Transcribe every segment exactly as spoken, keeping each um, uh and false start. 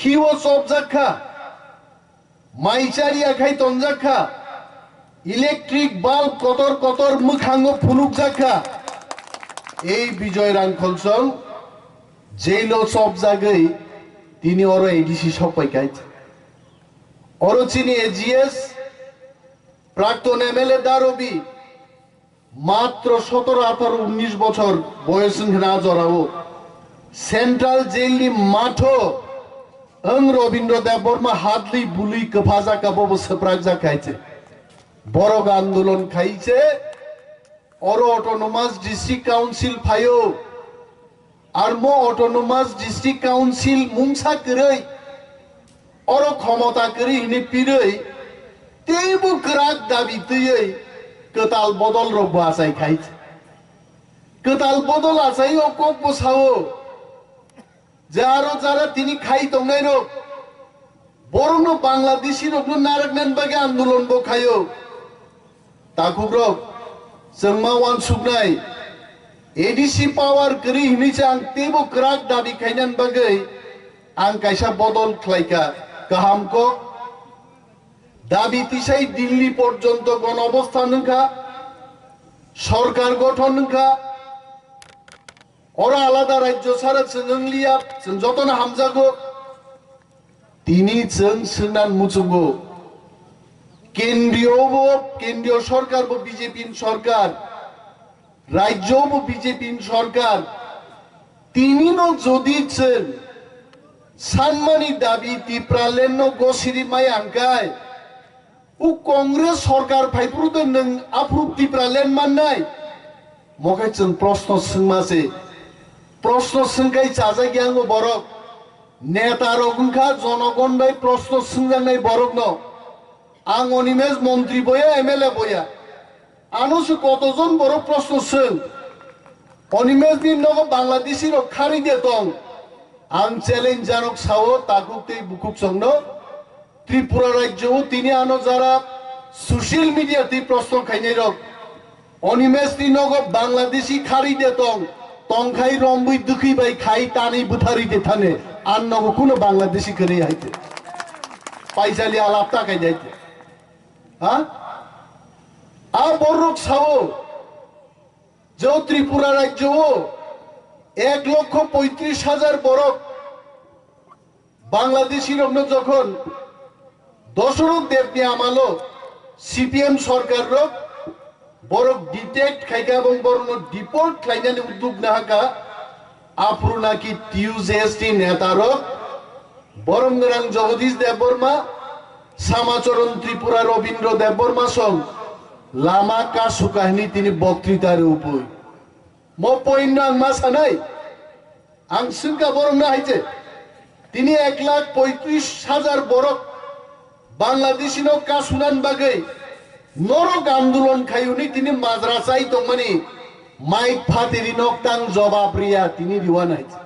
kiwo chopjak kha, mai chariya khai tonjak kha, electric bulb kotor kotor mwkhango phunukjak kha. Ei Bijoy Rangkholsong jailo chopjagwi tini oro A D C sokpai kha. Oro chini A G S, prakton M L A Darobi, matro sotoro, atharo, unnish bochor boyos wngkha na jorao Central Jail ni matho wng Robindra Debbarma hadlwi bului kwphajak kha, bobo swprakjak kha hai se. Borok andolon khai se oro Autonomous District Council phaio. Armo Autonomous District Council mungsa kwrwi, oro khomota kwrwi hwnwi pirwi, teibo kwrak dabi twiwi kwtal bodol rok bo achai khai. Kwtal bodol achai o kok bo sao je aro jara tini khai tongnai rok, borokno Bangladeshi rokno narwknani bagwi andolon bo khaio. Takhukrok, chwng ma uansuknai, A D C power kwrwi hwnwi se ang teibo kwrak dabi khainani bagwi ang kaisa bodol khlaikha. Kaham kok, dabi tisai Dilli porjonto gon obosthan wngkha, sorkar gothon wngkha, oro alada rajyo sara chwng wngliya, chwng jotono hamjago. Tini chwng swngnan muchungo, kendriyo bo, kendriyo sorkar bo B J P ni sorkar, rajyo bo B J P ni sorkar. Tini no jodi chwng sanmani dabi Tipraland no gosiri maya hwnkhe, o Congress sorkar phaiphuru de nwng aphuru Tipraland mannai? Mokhe chwng proshno swngma se. Proshno swngkai chajak yango borok. Neta rok wngkha jonogon bai proshno swngjaknai borokno. Ang Animesh montri boya, M L A boya. Ano se kotojon borok proshno swng. Animesh ni nogo Bangladeshi rok kharwi de tong. Ang challenge jarok sao takhuk tei bukhuk songno. Tripura rajyo o tini ano jara social media tei proshno khainai rok. Animesh ni nogo Bangladeshi kharwi de tong. Tongkhai rombwi dwkhwi bai khai tanwi bwtharwi de thane. An nogo kuno Bangladeshi kwrwi hai te. Paisali alap ta khai jai te. Ha? A borok sao, je Tripura rajyo o ek lokho poitris hajar borok Bangladeshi rokno jokhon Dosarok Debni amalo C P M sorkar rok borok detect khaikha ebong borokno deport khlainani udduk nahakha. Aphuru naki T U J S ni neta rok, Borom Gwnang Jagadish Debbarma, Samacharan Tripura Robindra Debbarma song lama kasu kahini tini boktrita rwpui. Mo point no ang ma sanai, ang swngkha borok no hai je, tini ek lakh poitris hajar borok Bangladeshi no kasunan bagwi norok andolon khayuni tini majra chai tongmani Mike Phateri nok tang jobab riya tini riwan hai je.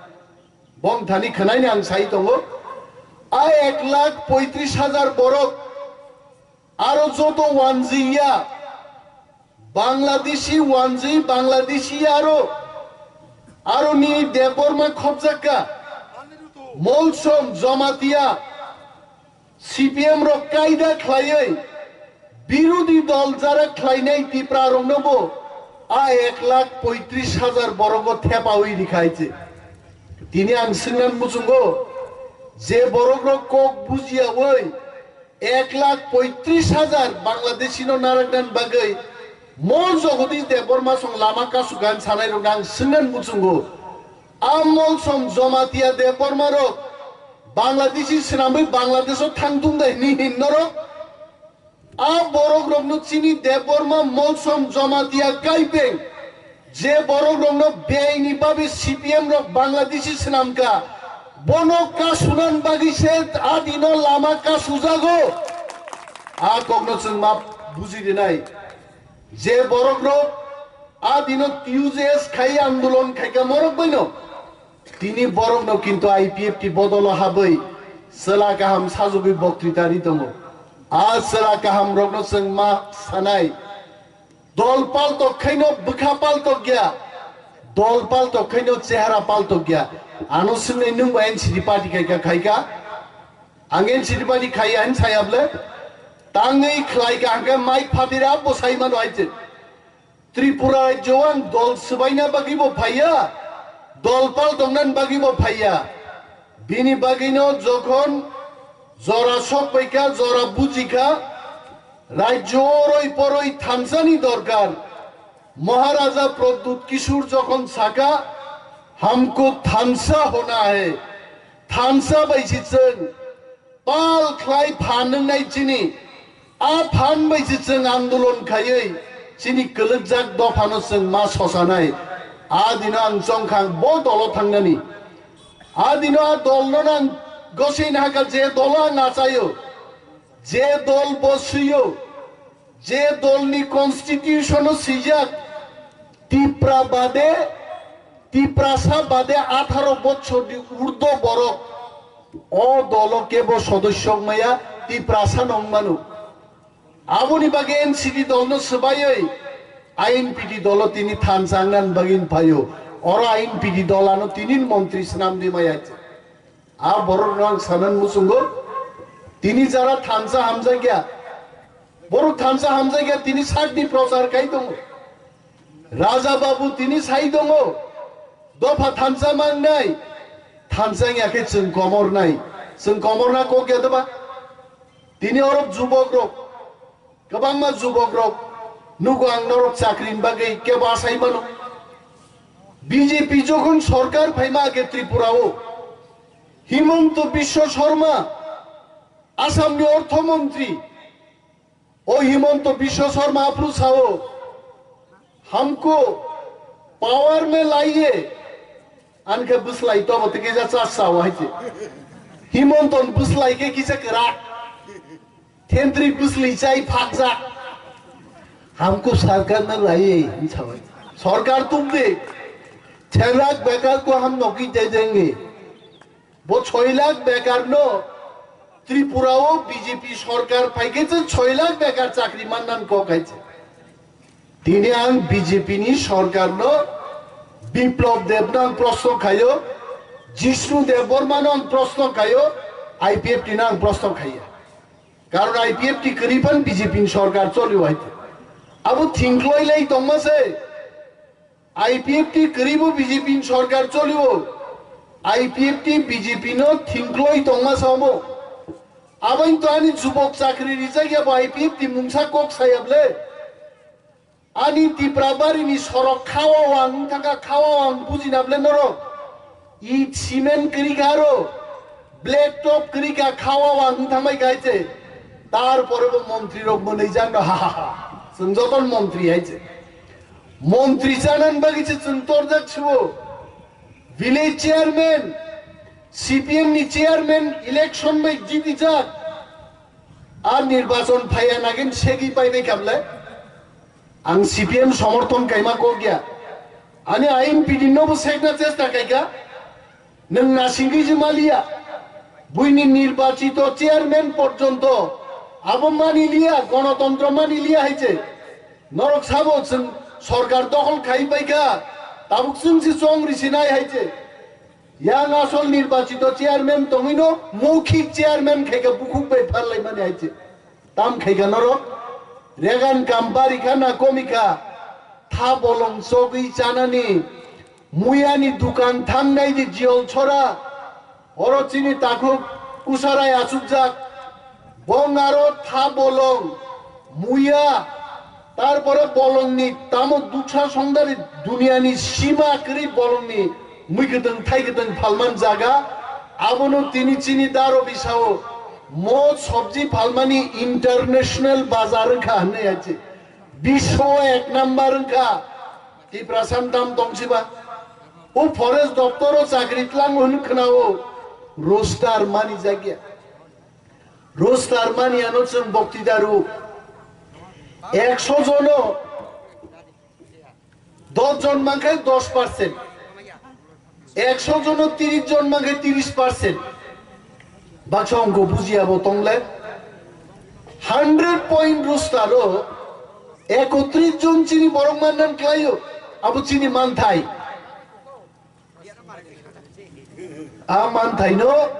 Bong thani khwnaini ang sai tongo. A ek lakh poitris hajar borok aro joto wanjwi ya Bangladeshi wanjwi Bangladeshi aro aro ni Debbarma khobjakka Molsom Jamatia C P M rok kaida khlaiwi birodhi dol jara khlainai Tipra rokno bo a ek lakh poitris hajar borogo thepawi rikha hai se. Tini ang swngnan muchungo je borok rok kok bujiyawi ek lakh poitris hajar Bangladeshi no naraknan bagwi Mol Jagadish Debbarma song lama kasukha hin sanai rok ang swngnan muchungo. A Molsom Jamatia Debbarma rok Bangladeshi swnamwi Bangladesh o thangtung dai ni hin norok. A borok rokno chini Debbarma Molsom Jamatia Kaipeng je borok rokno beaini babi C P M rok Bangladeshi swnamkha, bono kasunan bagwi se a dino lama kasujago. A kokno chwng ma buji rinai. Je borok rok a dino T U J S khai andolon khaika morok baino. Tini borokno kintu I P F T bodolo habwi chwla kaham sajugwi boktrita ri tongo. A chwla kaham rokno chwng ma sanai. Dol paltok khaino bwkha paltok ya. Dol paltok khaino chehara paltok ya. Ano swngnai nwng bo N C D party khaika khaika. Ang N C D bani khaiya hin sayable. Tangwi khlai ka hangke mai phatira bo sai mano aite. Tripura rajyo ang dol swbaina bagwi bo phaiya, dol pal tongnan bagwi bo phaiya. Bini bagwino jokhon jora sok paikha, jora bujikha, rajyo oroi poroi thansani dorkar. Maharaja Pradyut Kishore jokhon saka, "Hamko thansa hona hai," thansa bai si chwng pal khlai phan wngnai chini, a phan bai si chwng andolon khaiwi chini kwlwkjak dophano chwng ma sosanai. A dino ang chongkha bo dolo thangnani. A dino a dolno ang gosini hakha je dolo ang achaio, je dol bo swiyo, je dolni constitution-o swijak, Tipra bade, Tiprasa bade atharo bochorni urdho borok o dolo kebo sodosyo wngmaya, Tiprasa no wngmano. Aboni bagwi N C P dolno swbaiwi I N P T dolo tini thansa wngna bagwi phaio. Oro I N P T dolano tini montri swnamdi maya. A borokno ang sanan muchungo, tini jara thansa hamjakya, borok thansa hamjakya, tini sakni prochar khai tongo. Raja Babu tini sai tongo, dopha thansa mangnai, thansa wngya khe chwng komornai, chwng komorna kok ya doba? Tini orok jubok rok, kwbangma jubok rok nugo ang norok chakrini bagwi kebo asai mano. B J P jokhon sorkar phaima age Tripura o, Himanta Biswa Sarma, Assam ni ortho montri, o Himanta Biswa Sarma aphuru sao, "Hamko power mein laiye," ankhe bwslai tobo tei kisa chas sao hai se. Himantan bwslai khe kisa kwrak. Thentri bwslai chai phakjak. "Hamko sarkar mein laiye," hinwi sao. Sarkar tum de. "Chhe lakh bekar ko hum naukri de denge." Bo choi lakh bekar no Tripura o B J P sarkar phaikhe chwng choi lakh bekar chakri mannan kok hai se. Tini ang B J P ni sarkar no, Biplab Deb no ang proshno khaio, Jishnu Deb Barma no ang proshno khaio, I P F T no ang proshno khaiya. Karon I P F T kwrwi phan B J P ni sarkar choli wai. Abo thingkloi lai tongma se. I P F T kwrwi bo B J P ni sarkar choli o. I P F T B J P no thingkloi tongma samo. Aboni to ani jubok chakri rijak ya bo I P F T mungsa kok saya ble. Ani Tipra bari ni sorok khawa wang thaka khawa wang bujina ble norok. It cement kwrwi kha aro, black top kwrwi kha, khawa wang thangbai kha hai se. Tar pore bo montri rok mwnwi jang no ha ha ha. Chwng joton montri hai se. Montri chanan bagwi se chwng torjak sibo. Village chairman, C P M ni chairman election bai jiti jak. Ar nirbachon phaiya nagin segi pai bai kable. Ang C P M somorthon kaima kok ya. Ani I N P T no bo sekna chesta kaika. Nwng nasingwi je maliya. Buini nirbachito chairman porjonto abo mani liya, gonotontro mani liya hai se. Norok sabo chwng sorkar dokhol khai paikha. Tabuk chwng se chong risinai hai se. Yang asol nirbachito chairman tongwino moukhik chairman khaika bukhuk bai pharlaimani hai se. Tam khaika norok, regan kam barikha na komikha, tha bolong chogwi chanani, muyani dukan thangnai di jiyol chora, oro chini takhuk kusarai achukjak, bong aro tha bolong, muya, tarpore bolongni tamo duksa songdari duniyani sima kwrwi bolongni mui kwtwng thai kwtwng phalman jaga, abono tini chini daro bisao mo sobji phalmani international bazar wngkha hwnwi hai se. Biswo ek number wngkha. Tiprasa dam tongsiba. O forest doptoro chakri tlang hwn khwnao roster mani jagya. Roster mani ano chwng bokti daru. Ekso jono dos jon mankhe dos percent, ekso jono tiris jon mankhe tiris percent. Baksa ongko bujiya bo tongle. Hundred point roster o ekotris jon chini borok mannan klaio, abo chini manthai. A manthai no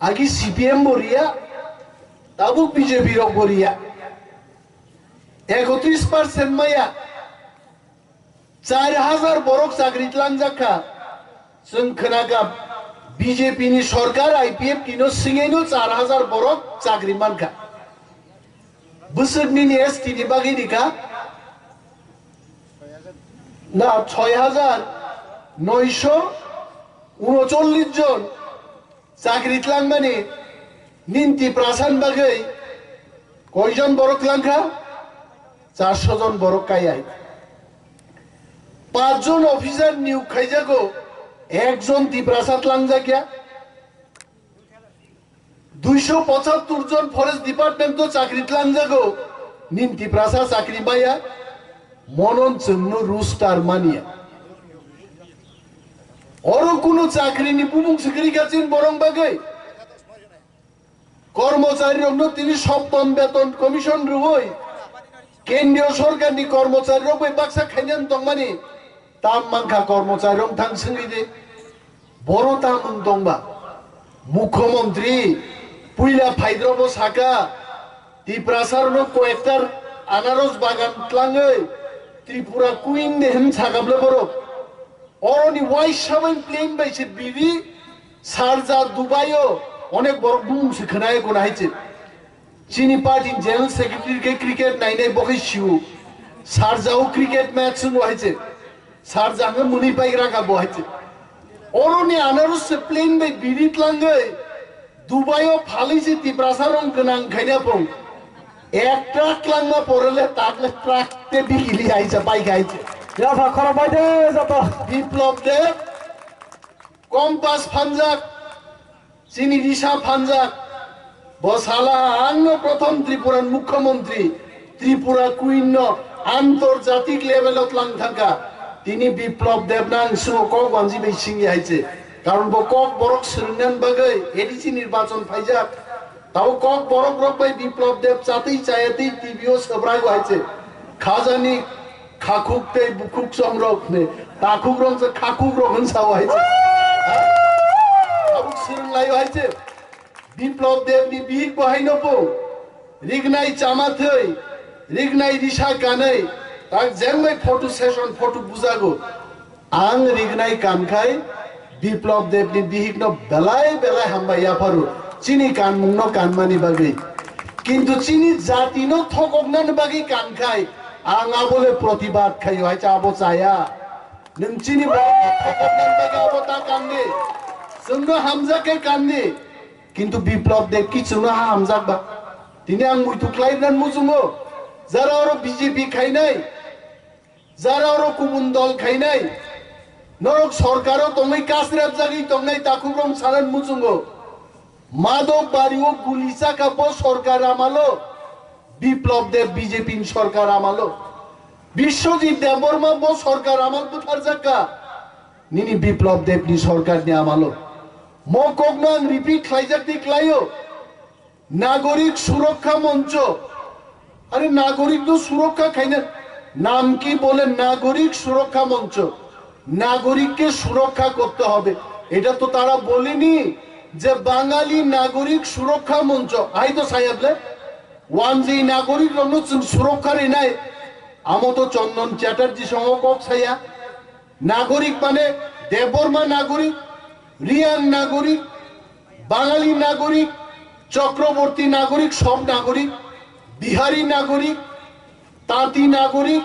Agi C P M bo riya, tabuk B J P rok bo riya. Ekotris percent maya, char hajar borok chakri tlangjak kha. Chwng khwnakha B J P ni sorkar I P F T no swngwi no char hajar borok chakri mankha. Bwswk nini S T ni bagwi rikha? Na, soi hajar noisho unocholish jon chakri tlangmani nini Tiprasa ni bagwi koijon borok tlangkha? Charsho jon borok kaiya. Pach jon officer niyok khaijago, ekjon Tiprasa tlangjakya. Duisho pochattor jon forest department o chakri tlangjago, nini Tiprasa chakri maya, monon chwngno roster manya. Oro kuno chakri ni bumung swkri kha chini borok bagwi. Kormochari rokno tini soptom beton commission rwui kendriyo sorkar ni kormochari rok bai baksa khainani tongmani tam mankha kormochari rok thang swngwi de. Boro tamung tongba? Mukhyamantri puila phaidrobo saka, Tiprasarno koyektar anaros bagan tlangwi Tripura Queen de hin sakable borok. Oroni wai sabai plane bai se biri sarja Dubai o onek borok bumung se khwnai gona hai se. Chini party general secretary khe cricket nainai bo khe siu. Sarjao cricket match wng hai se. Sarja hwnkhe mwnwi pai gra kha bo hai se. Oroni anaros se plane bai biri tlangwi Dubai o phalwi se Tiprasa rong gwnang khaina pung. Ek truck tlangma porele takle truck te bigili hai se pai khai se. Yapha khoro pai de joto. Biplab Deb compass phanjak. Chini risa phanjak, bo sala angno prothom Tripura ni Mukhyamantri, Tripura Queen no antorjatik level o tlang thangkha. Tini Biplab Deb no ang swngo kok wanji bai singya hai se. Karon bo kok borok swrwngna bagwi A D C nirbachon phaijak. Tabo kok borok rok bai Biplab Deb chatwi chayatwi T V o swbrago hai se. Khajani khakhuk tei bukhuk chongrok hwnwi, takhuk rok se khakhuk rok hwn sao hai se. Tabuk swrwng laio hai se. Biplab Deb ni bihik bo haino bo. Rignai chama thwi, rignai risa kanwi, tak jengbai photo session, photo bujago. Ang rignai kankhai Biplab Deb ni bihik no belai belai hambai yapharu, chini kanmung no kanmani bagwi. Kintu chini jati no thokoknani bagwi kankhai ang abole protibad khaio, hai cha abo chaya. Nwng chini borok no thokoknani bagwi abo ta kandi. Chwngno hamjak khe kandi. Kintu Biplab Deb ki chwngno ha hamjak ba? Tini ang muitu khlai rwna muchungo. Jara oro B J P khainai, jara oro kubun dol khainai, norok sorkaro tongwi kasrepjagwi tongnai takhukrok sanan muchungo. Madhobbario guli chakha bo sorkar amalo, Biplab Deb B J P ni sorkar amalo. Biswajit Debbarma bo sorkar amal butharjakha, nini Biplab Deb ni sorkar ni amalo. Mo kokno ang repeat khlaijak di khlaio. Nagorik Surokha Moncho. আরে নাগরিক তো সুরক্ষা খাই না, নাম কি বলে নাগরিক সুরক্ষা মঞ্চ? নাগরিককে সুরক্ষা করতে হবে। এটা তো তারা বলেনি যে বাঙালি নাগরিক সুরক্ষা মঞ্চ। আই তো সাহেবলে ওয়ানজি নাগরিক রংনো চুন সুরক্ষা রে নাই। আমো তো চন্দন চ্যাটার্জি সহ কক সাইয়া নাগরিক মানে দেববর্মা নাগরিক, রিয়াং নাগরিক, বাঙালি নাগরিক, চক্রবর্তী নাগরিক, সব নাগরিক, বিহারি নাগরিক, তাঁতি নাগরিক,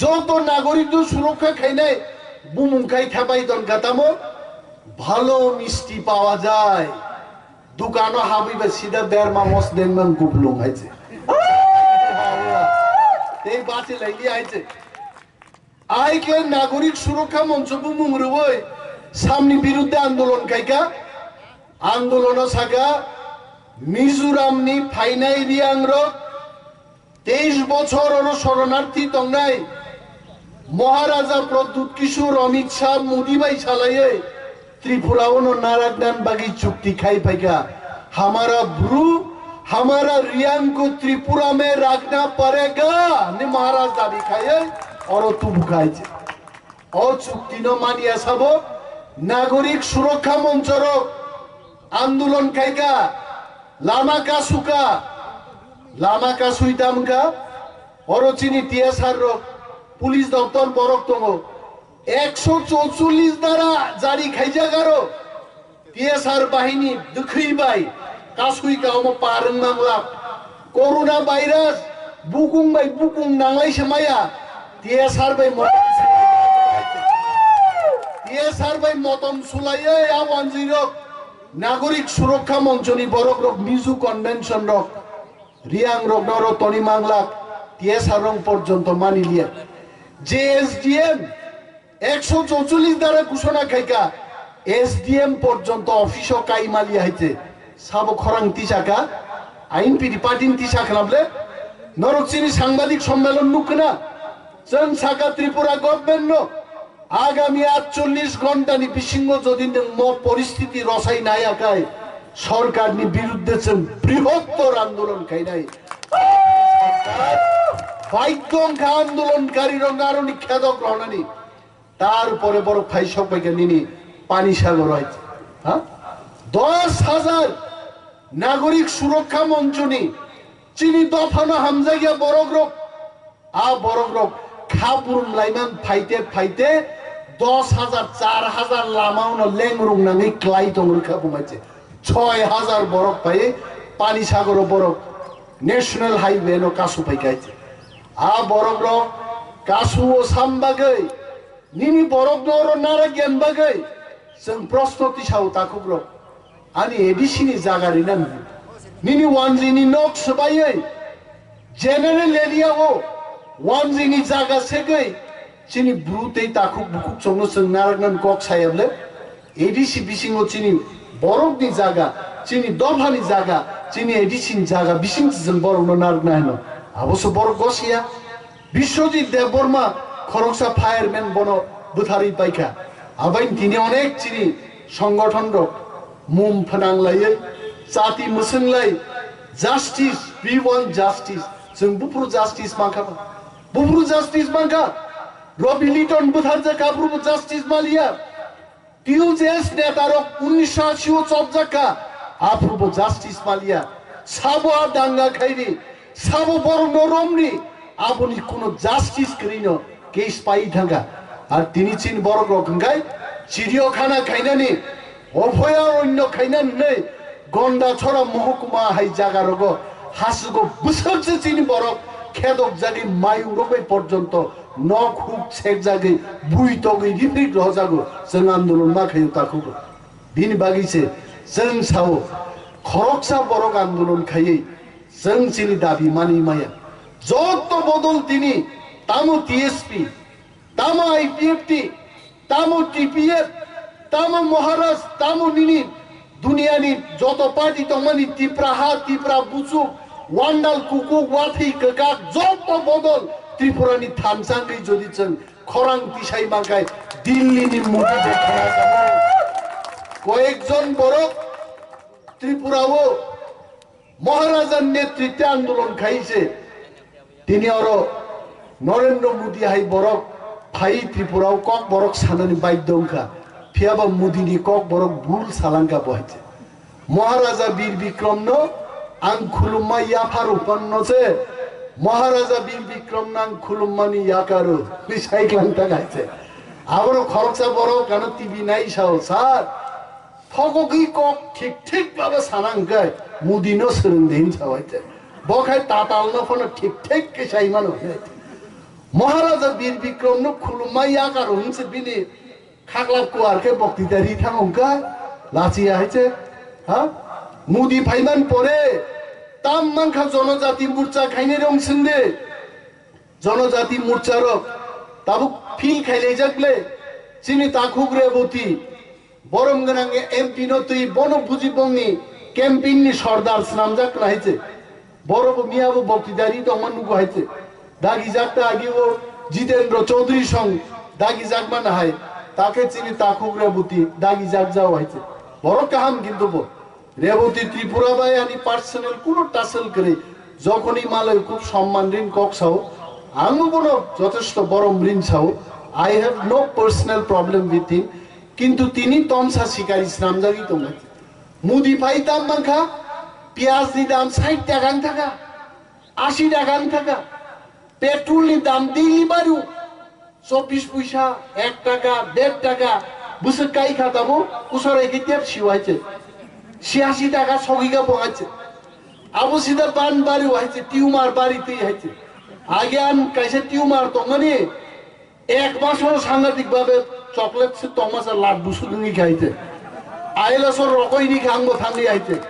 যত নাগরিক তো সুরক্ষা খাই নাই, বুমুং খাই থাপাই দন কাতামো, ভালো মিষ্টি পাওয়া যায়। দোকানো হাবি বা সিধা দেড় মামস দেন মান গুবলুং আইছে। এই বাসে লাইলি আইছে। Ai khe Nagorik Surokha Moncho bumung rwui samni birudde andolon khaikha. Andolono sakha Mizoramni phainai Riyangrok, teis bochor oro soronarthi tongnai Maharaja Pradyut Kishore Amit Shah Modi bai salaiwi Tripura o no naraknan bagwi chukti khai phaikha. Hamara Bru, hamara Riang ko Tripura mein rakhna padega, ni Maharaj dabi khaiwi oro tubu khai je. O chukti no mania sabo Nagorik Surokha Moncho rok Andolon khaika, lama kasuka, lama kasui tamka, oro chini T S R rok, police doktor borok tongo. Ekso chorchollis dara jari khaijak aro. T S R bahini dwkhwi bai kasui ka omo parwng manglak. Corona virus bukung bai bukung nanglai se maya. T S R bai motom sulai. T S R bai motom sulaiwi a wanjwi rok Nagorik Surokha Monchoni borok rok Mizu Convention rok Riang rok noro toni manglak T S R rong porjonto mani liya. J S D M ekso chorchollis dara ghosona khaika, S D M porjonto office o kai maliya haite. Sabo khorang tisaka, ain pidi patin tisa khlable, norok chini sangbadik sommelon nukna, chwng saka Tripura government no, agami atchollis ghontani bisingo jodi nwng mo poristiti rosai naiyakai, sorkarni birudde chwng brihottor andolon khainai. Baidhyo wngkha andolonkarirokno aroni khedok rwnani. Tar pore borok phai sok bai kha nini Pani Sagor hai. Ha? Dos hajar Nagorik Surokha Monchoni chini dophano hamjakya borok rok. A borok rok kha burum laiman phaite phaite dos hajar, char hajar lama uno lengrung nangwi klai tong rwkha bumai se. Choi hajar borok phai Pani Sagoro borok National Highway no kasu phai kha se. A borok rok kasu o sam bagwi Nini borok no oro nara gen bagwi chwng proshno tisao takhuk rok. Ani A D C ni jaga rinani. Nini wanjwi ni nok swbaiwi general area o wanjwi ni jaga segwi chini bru tei takhuk bukhuk chwngno chwng naraknani kok sayable. A D C bisingo chini borok ni jaga, chini dopha ni jaga, chini A D C ni jaga bising chwng borok no narakna hino. Abo se borok gosiya. Biswajit Debbarma khoroksa fireman bono bwtharwi paikha. Abaini tini onek chini songothon rok mum phnang laiwi chati mwswng lai justice, we want justice. Chwng buphuru justice mankha ba. Buphuru justice mankha. Robi Liton bwtharjak aphuru justice maliya. T U J S netarok unnisho ashi o chopjak kha, aphuru bo justice maliya. Sabo a danga khaini, sabo borokno romni, aboni kuno justice kwrwino case pai thangkha. Ar tini chini borok rok hwnkhe chiriyo khana khainani, obhoyaranya khainani hwnwi Gonda chora mohokuma hai jaga rogo hasugo bwswk se chini borok khedok jagwi mayung rok bai porjonto nok huk sek jagwi bui togwi riprik rohojago chwng andolon ma khayo takhugo. Bini bagwi se chwng sao khoroksa borok andolon khaiwi chwng chini dabi manwi maya. Jotto bodol tini tamo T S P, tamo I P F T, tamo T P F, tamo Maharaj, tamo nini duniani joto party tongmani Tipra ha, Tipra buchuk, wandal kukuk, wathi kwkak joto bodol Tripurani thansa wngwi jodi chwng khorang tisai mankai Dillini Modi bo khna jabo. Koyekjon borok Tripura o Maharaja netritwe andolon khai se tini oro Narendra Modi hai borok phai Tripura o kok borok sanani baidhyo wngkha. Phiyaba Modi ni kok borok bul salangkha bo hai se. Maharaja Bir Bikrom no ang khulumma yapha rwphano se Maharaja Bir Bikrom no ang khulummani yakaro hwnwi sai klang ta hai se. Abono khoroksa borok ano T V nai sao, "Sir, Thogogwi kok thik thik baba sana hwnkhe Modi no swrwng di," hinsa waite. Bo khai tatal no phano thik thik khe sai mano hwnwi. Maharaja Bir Bikrom no khulumma yakar hwnse bini khaklap kuar khe boktita ri thang hwnkha lachiya hai se. Ha? Modi phaiman pore tam mankha Jonojati Morcha khainai rong sinde. Jonojati Morcha rok tabuk feel khailaijak le chini takhuk Reboti borom gwnang M P no twi bono buji bongni campaign ni sordar swnamjak kna hai se. Boro bo miya bo boktidari tongma nugo hai se. Dagi jak ta agi o Jitendra Chaudhary song dagi jak mana hai. Take chini takhuk Reboti dagi jak jao hai se. Boro kaham kintu bo. Reboti Tripura bai ani personal kuno tasal kwrwi, jokhoni malai khub somman rin kok sao, ang bono jothesto borom rin sao, I have no personal problem with him, kintu tini tomsa sikari swnamjagwi tongo. Mudi phai tam mankha, piyaj ni dam sait taka wng thaka, asi taka wng thaka, petrol ni dam daily baru, chobbish puisa, ek taka, der taka, bwswk kai kha tamo, kusarai khe tep siu hai se. Siasi taka sogwi kha bo hai se. Abo sida ban bari hai se, tumor bari twi hai se. Age an kaisa tumor tongmani, ek maso sangadik babe chocolate se tongmasa laddu se wngwi kha hai se. Aila so rokoi ni kha ang bo thangwi hai se.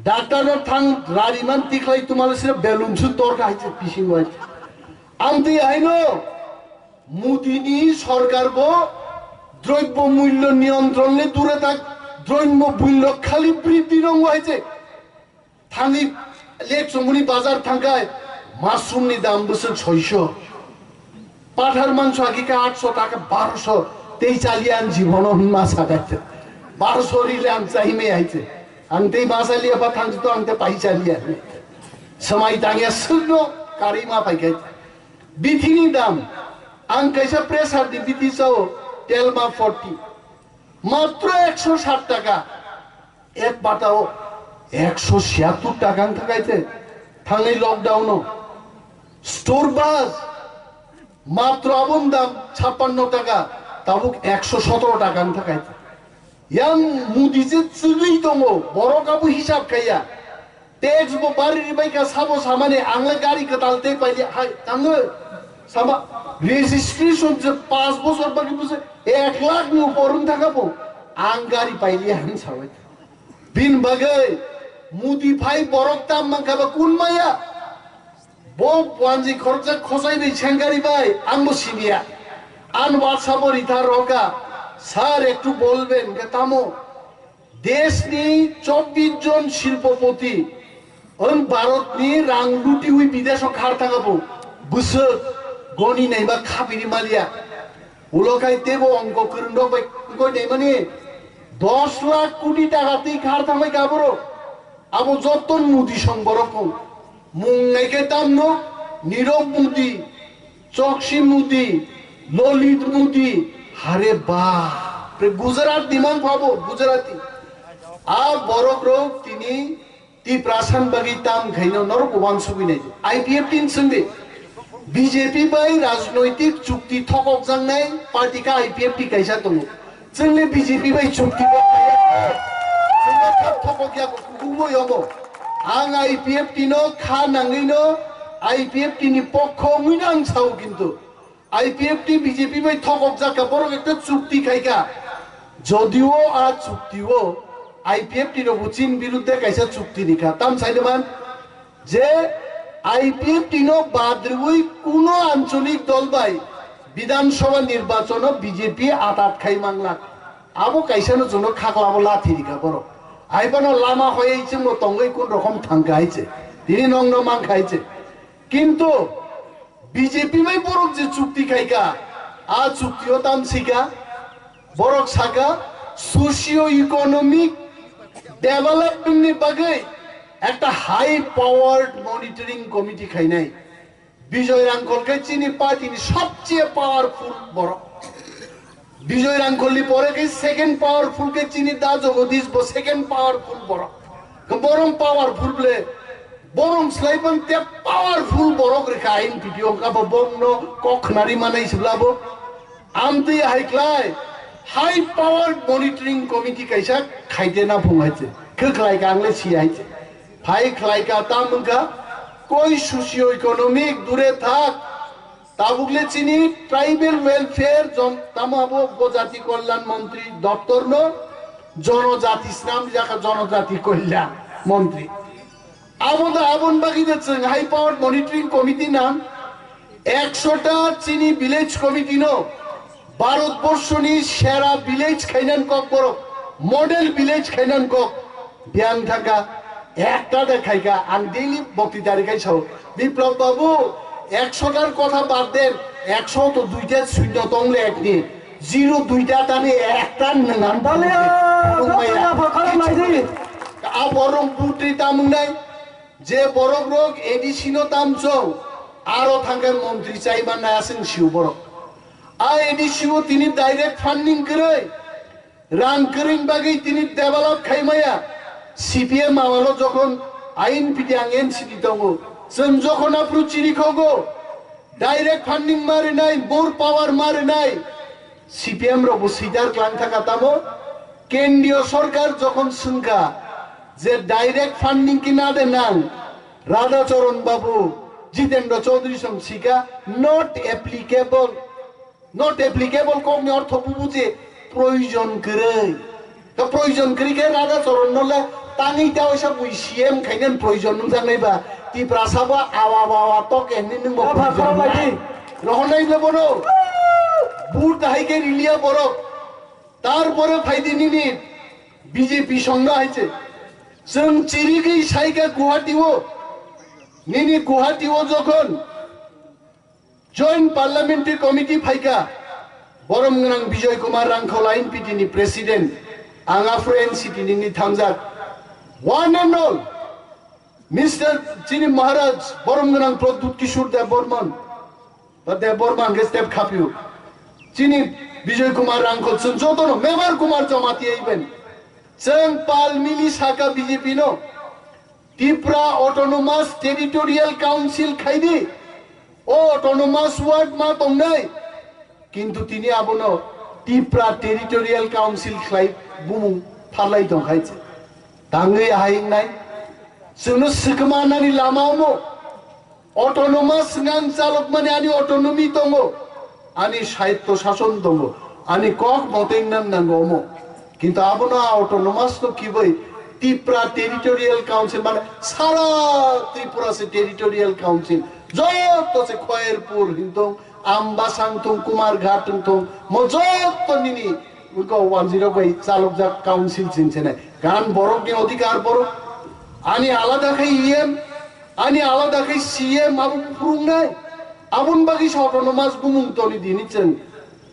Doctor no thang rari man tikhlai tumale se balloon se dor kha hai se, pising hai se. Ang twi haino Modini sorkar bo droibbo mullo niyontron le dure tak, droibbo mullo khali briddhi rong hai se. Thangwi lek chumuni bazar thangkai mushroom ni dam bwswk soiso. Pathar mangso agi ka atso taka baroso tei chaliya ang jibono hwnma sakai se. Baroso rile ang chaime hai se. Ang tei ma chaliya ba thangsi to ang tei pai chaliya. Samai tangya sugno karima pai kai. Bithini dam, ang kaisa pressure ni bithi chao, Telma forty, matro ekso sat taka, ek batao ekso siyattur taka wng thakaite, thangnai lockdown o, store bus, matro aboni dam chappanno taka, tabuk ekso sotoro taka wng thakaite. Yang Modi je chwgwi tongo, borok abo hisab khaiya. Tax bo bari ribai kha, sabo samani ang le gari kwtal tei paili hai tango. Sama registration je panch bochor bagwi buse ek lakh ni upor wng thaka bo ang gari paili ang sawi. Bin bagwi Modi phai borok tam mankha ba kun maya? Bo wanji khoroksa khosai bai sengari bai ang bo siniya. An WhatsApp o rithar roka, "Sir, ektu bolben," ke tamo? Deshni chobbish jon shilpopoti, ang Bharatni rang lutiwi bidesh o khar thangabo, bwswk goni naiba khabini maliya. Ulo khai tebo ongko kwrwng rok bai wngkoi naimani dos lakh koti taka twi khar thangbai kaboro. Abo joto Modi song borok kong. Mung nai khe tamno Nirav Modi, Chokshi Modi, Lalit Modi, hare ba. Pre Gujarat ni mang phabo Gujarati. A borok rok tini Tiprasa ni bagwi tam khaino norok bo uansugwi nai. I P F T ni swngdi. B J P bai rajnoitik chukti thokok jaknai party kha I P F T kaisa tongo. Chwngni B J P bai chukti bo kaya. Chwngno thok thokok ya kukumo yomo. Ang I P F T no kha nangwi no I P F T ni pokho wngwi no ang sao kintu. I P F T B J P bai thokok jakha borok ekta chukti khaikha. Jodio a chukti o I P F T rok bo chini birudde kaisa chukti rikha. Tam saide man? Je I P F T no bad rwui kuno ancholik dol bai Bidhan Sabha nirbachon o B J P atat khai manglak. Abo kaisa no chwngno khaklabo lathi rikha borok. Aibano lama hoyai chwngno tongwi kun rokom thangkha hai se. Tini nongno mankha hai se. Kintu B J P bai borok je chukti khaikha, a chukti o tam sika, borok saka socio economic development ni bagwi ekta high powered monitoring committee khainai. Bijoy Rangkhol khe chini party ni sobcheye powerful borok. Bijoy Rangkhol ni pore khe second powerful khe chini Da Jagadish bo second powerful borok. Khe borong powerful ble, borong slai bang te powerful borok rikha I N P T o kha bo bongno kok khnari manai sibla bo. Amtwi hai khlai high powered monitoring committee kaisa khaide na phung hai se. Khe khlai ka ang le si hai se. Phai khlai ka tam wngkha koi socio economic dure thak. Tabuk le chini tribal welfare jon-, tamo abo bo jati kolyan montri doptor no jonojati snam jaka jonojati kolyan montri. Abo da abon bagwi da chwng high power monitoring committee nang ekso ta chini village committee no Bharat borshoni sera village khainan kok borok, model village khainan kok. Biyang thangkha, ekta de khaikha, ang daily bokti dari khai sao. Biplab babu, ekso tar kotha bad den, ekso to duita shunyo tong le ekni, zero duita tani ekta nang. Dale, Rung maya. Rung maya, pokhala maidi. A borok butri tamung nai, je borok rok A D C no tamchong, aro thangkhe montri chaiman nai aswng siu borok. A A D C o tini direct funding kwrwi. Rang kwrwng bagwi tini develop khaimaya. C P M amalo jokhon I N P T ang N C T tongo, chwng jokhon aphuru chini khogo, direct funding ma rwnai, more power ma rwnai, C P M rokbo sitar klang thaka tamo. Kendriyo sorkar jokhon swngkha je direct funding kina de nang, Radha Charan Babu, Jitendra Chaudhary song sika, not applicable. Not applicable kokni ortho bubu je proyojon kwrwi. Ka proyojon kwrwi khe Radha Charan no le tangwi ta oisa bui C M khainani proyojon nungjaknai ba. Tiprasa bo awa ba awa tok enni nung bo Abo proyojon khorok nai. Bai di. Rohonai le bono. Bur dahai khe riliya borok. Tarpore phaidi nini B J P songno hai se. Chwng chirigwi saika Guwahati o. Nini Guwahati o jokhon Joint Parliamentary Committee phaika, borom gwnang Bijoy Kumar Rangkhol I N P T ni President, ang aphuru N C T ni thangjak. One and all, Mister chini Maharaj, borom gwnang Pradyut Kishore Deb Barman, ba Deb Barman hwnkhe step khapio. Chini Bijoy Kumar Rangkhol, chwng jotono, Mevar Kumar Jamatia even. Chwng pal mili saka B J P no. Tipra Autonomous Territorial Council khaidi, o Autonomous Ward ma tongnai, kintu tini abono Tipra Territorial Council khlai bumung pharlai tongkhai se. Tangwi ahai wngnai, chwngno swkma nani lama omo. Autonomous ngang chalokmani ani autonomy tongo, ani saitto sason tongo, ani kok motoi nang nango omo. Kintu abono a autonomous no kibai Tipra Territorial Council, mane sara Tripura se Territorial Council, joto se Khoyerpur hintong, Ambasang tong, Kumarghat tong, mo joto nini ko wanjiro bai chalokjak council chinchene. Gan borok ni odhikar borok, ani alada khai E M, ani alada khai C M abo phurungnai. Aboni bagwi se autonomous bumung toni dini chwng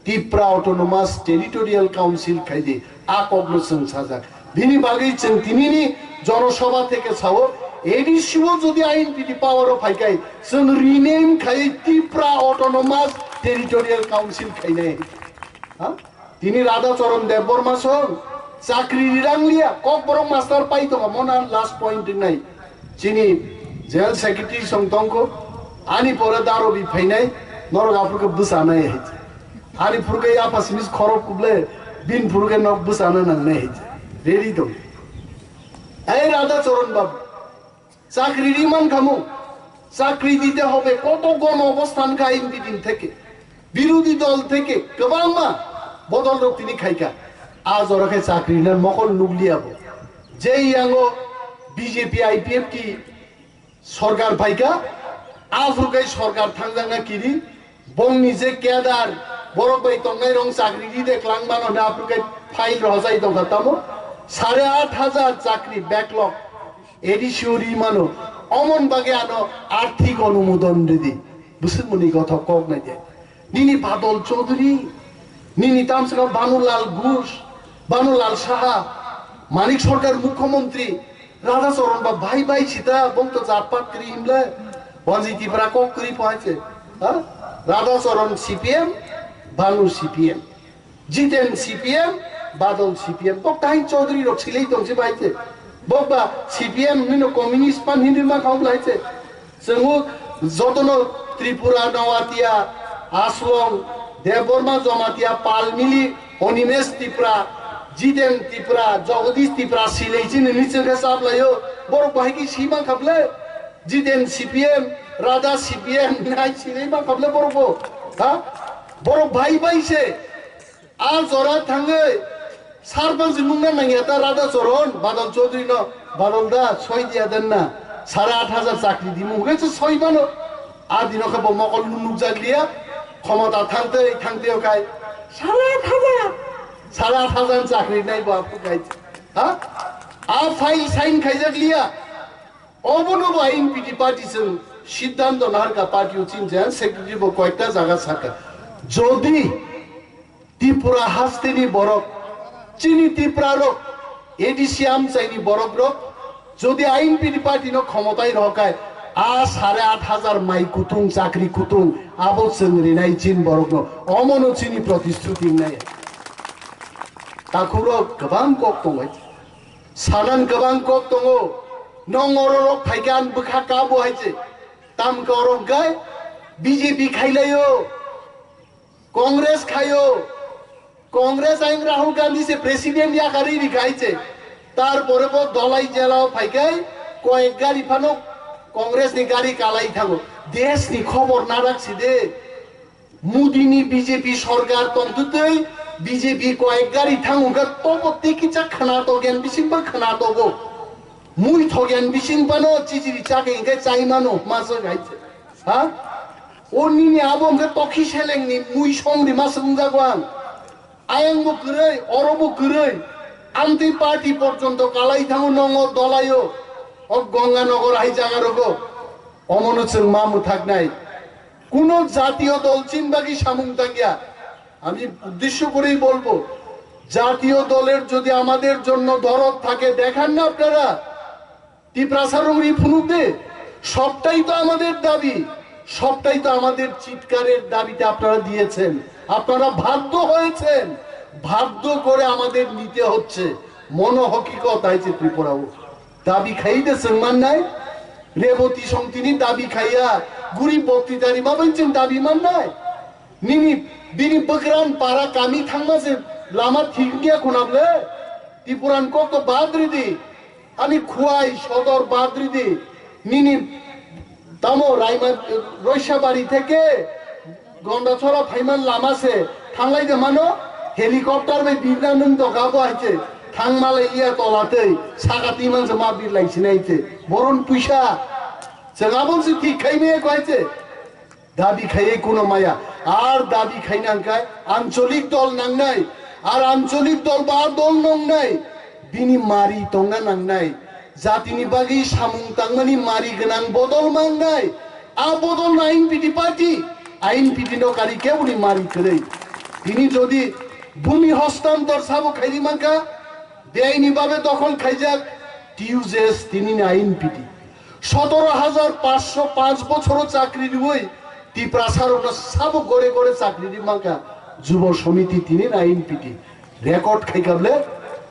Tipra Autonomous Territorial Council khaidi a kokno chwng sajak. Bini bagwi chwng tinini jonosabha theke sao, A D C o jodi I N P T power o phaikai chwng rename khai Tipra Autonomous Territorial Council khainai. Ha? Tini Radha Charan Debbarma song chakri rirang liya, Kokborok master pai tongo, mona last point ringnai. Chini general secretary song tongko, ani pore darobi phainai, norok aphurkhe bwsanai hai. Ani phurkhe yapha simis khorok kuble, bin phurkhe nok bwsana nangnai hai. Ready tong. Ei Radha Charan Babu, chakri ri man khamu, chakri dite hobe, koto gon obosthan kha I N P T theke, birodi dol theke, kwbangma bodol rok tini khaika. A jora khe chakri na mokol nukliya bo. Je yango B J P I P F T sorkar phaika, aphuru khe sorkar thangjakna kiri, bongni je kedar, borok bai tongnai rong chakri ri de klang mano na aphuru khe file rojai tongkha tamo, sare aat hajar chakri backlog A D C o ri mano, omon bagwi ano arthik onumodon ridi. Bwswk mwnwi gothok kok nai de. Nini Badal Chaudhary, nini tamsaka Bhanulal Ghosh, Bhanulal Saha, Manik Sarkar Mukhyamantri, Radha Charan ba bhai bhai sita, bong to jat pat kri himle, Wanji Tipra kok kri phaise, ha? Radha Charan C P M, Bhanu C P M, Jiten C P M, Badal C P M, bok tai Chaudhary rok silei tong se bai se, bok ba C P M nino communist pan hindi ma khau lai se, Chwngo jotono Tripura, Noatia, Aswang, Debbarma, Jamatia, Palmili, Onimesh Tipra, Jiten Tipra, Jagadish Tipra, silei chini nichwng khe chaplaio. Borok bahai khe sima khaple, Jiten C P M, Radha C P M, nai silei ma khaple borok bo. Ha? Borok bhai bhai se. A jora thangwi sarpang se nungna nangya ta Radha Charan, Badal Chaudhary no, Badal da, soi diya den na, sare aat hajar chakri di mung se soi mano. A dino khe bo mokol nukjak liya, khomota thangtwi thangtwi o khai, sare aat hajar, sare aat hajar chakri nai bo apu khai. Ha? A file sign khaijak liya. Obono bo I N P T party chwng siddhanto naharkha, party o chini general secretary bo koyekta jaga sakha. Jodi Tripura hasteni borok, chini Tripura rok, A D C amchaini borok rok, jodi I N P T party no khomotai rohokai, a sare aat hajar mai kutung, chakri kutung, abo chwng rinai chin borok no, omono chini protisthuti wngnai. Takhukrok kwbang kok tongo hai se. Sanan kwbang kok tongo. Nong ororok phaikhe ang bwkha kabo hai se. Tamkhe oro hwnkhe B J P khailaio, Congress khaio. Congress ayang Rahul Gandhi se president yakarwi rikha hai se. Tarpore bo Dolai jela o phaikhai koyek gari phano Congress ni gari kalai thango. Desh ni khobor narak side. Modi ni B J P sorkar tongtwtwi B J P koyek gari thango hwnkhe tobo tei kisa khna togen bising bo khna togo. Mui thogen bising phano chichiri chakhe hwnkhe chai mano masa hai se. Ha? O nini abo hwnkhe tokhi selengni mui songri ma swngjago ang. Ayang bo kwrwi, oro bo kwrwi. Amtwi party porjonto kalai thango nongo dolaio. O Ganga Nagar hai jaga rogo. Omono chwng ma mwthaknai. Kuno jatiyo dol chini bagwi samung tangya. আমি উদ্দেশ্য করেই বলবো, জাতীয় দলের যদি আমাদের জন্য দরদ থাকে, দেখান না আপনারা। তিপ্রাসার রুমরি ফুনুক দে, সবটাই তো আমাদের দাবি, সবটাই তো আমাদের চিৎকারের দাবিতে আপনারা দিয়েছেন। আপনারা বাধ্য হয়েছেন, বাধ্য করে আমাদের নিতে হচ্ছে। মনো হকিকত আইছে ত্রিপুরাও। দাবি খাইতে চেংমান নাই, রেবতী সমিতিনি দাবি খাইয়া, গুরি বক্তৃতারি মাবাইন চেং দাবি মান নাই। Nini, bini bwkran para kami thangma se lama thik wngya khuna ble? Tipuran kok to bad ridi. Ani Khwai sodor bad ridi. Nini tamo Raima, Roisabari theke Gondachora phaiman lama se thanglai de mano helicopter bai birna nung doka bo hai se thangma lai liya tola tei saka timan se ma birlai sinai se boron puisa se gabon se thik khai me ko hai se. Dabi khaiwi kuno maya. Ar dabi khaina hwnkhe ancholik dol nangnai. Ar ancholik dol ba dol nangnai. Bini mari tongna nangnai. Jatini bagwi samung tangmani mari gwnang bodol mangnai. A bodol na I N P T party. I N P T no kari keboni mari kwrwi. Tini jodi bhumi hostantor sabo khairi mankha, beaini babe dokhol khaijak, T U J S tini ni I N P T. Sotoro hajar paanch sho paanch bochoro chakri riwi Tiprasarokno sabo gore gore chakri ri mankha Jubo Somiti tini na I N P T record khaikha ble,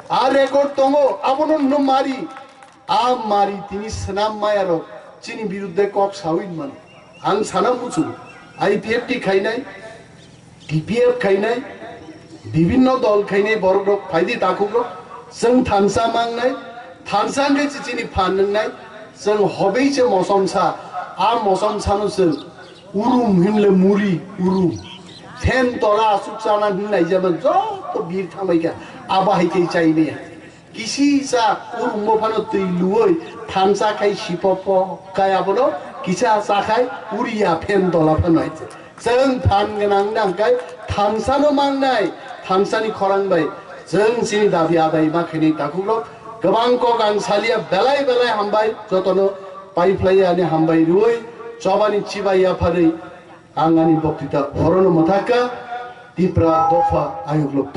a record tongo, abono no mari, a mari tini swnam mayarok chini birudde kok sawi mano. Ang sana muchungo, I P F T khainai, T P F khainai, bibinno dol khainai borok rok phaidi takhuk rok, chwng thansa mangnai, thansa hwnkhe se chini phan wngnai, chwng hobei se mosomsa, a mosomsano chwng urum hinle muri urum, phen tola asuk chana hinlai jaba joto bir thangbaikha, abo hai khe chaimaya. Kisi sa urumbo phano twi luoi thansa khai sipopo kai abono kisa sa khai uriya phen dola phano hai se. Chwng phan gwnang nang khai thansa no mangnai thansa ni khorang bai chwng chini dabi adai ma khainai takhuk rok kwbang kok ang salia belai belai hambai jotono pai phlai ani hambai rui chobani chibai yapharui ang ani boktita horono mwthakha Tipra dopha ayuk lok.